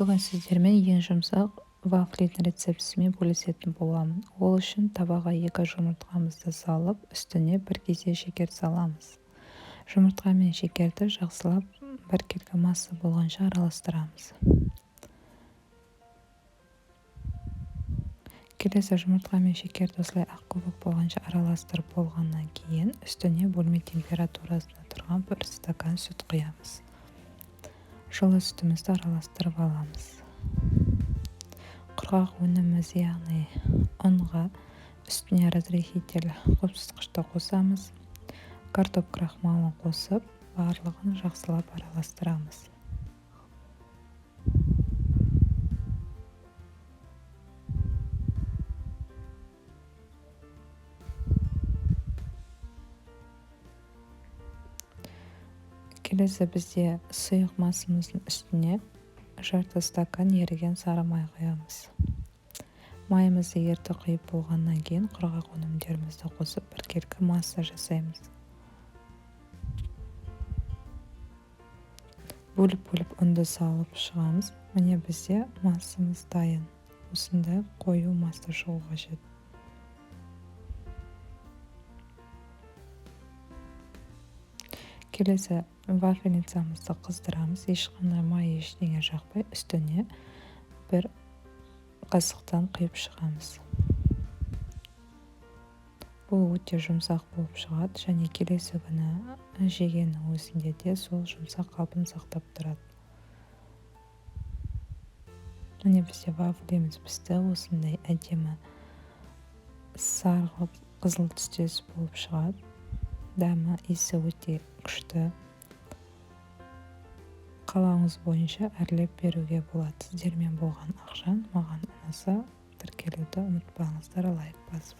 Бүгін сіздермен ең жұмсақ вафлидің рецептісімен бөлісетін боламын. Ол үшін табаға 2 жұмыртқамызды салып, үстіне 1 кесе шекер саламыз. Жұмыртқа мен шекерді жақсылап біркелкі масса болғанша араластырамыз. Келесі жұмыртқа мен шекерді осылай ақ көбік болғанша араластырып болғаннан кейін үстіне бөлме температурасында тұрған 1 стакан сүт құямыз. Жылы сүтімізді араластырып аламыз. Құрғақ өніміміз, яғни ұнға үстіне разрыхитель қопсытқышты қосамыз. Картоп крахмалын қосып, барлығын жақсылап араластырамыз. Келесі бізде сұйық массамыздың үстіне жарты стакан еріген сары май құямыз. Майымызды ерте құйып болғаннан кейін құрғақ өнімдерімізді қосып біркелкі масса жасаймыз. Бөліп-бөліп ұнды салып шығамыз. Міне бізде массамыз дайын. Осындай қою масса шығу қажет. Келесі вафельницамызды қыздырамыз. Ешқандай май, ештеңе жақпай, үстіне 1 қасықтан құйып шығамыз. Бұл өте жұмсақ болып шығады және келесі күні жегеннің өзінде де сол жұмсақ қалпын сақтап тұрады. Міне бізде вафлеміз пісті. Осындай әдемі сарғылт қызыл түстес болып шығады. Дәмі, иісі өте күшті. Қалауыңыз бойынша әрлеп беруге болады. Сіздермен болған Ақжан. Маған ұнаса тіркелуді ұмытпаңыздар, лайк басып.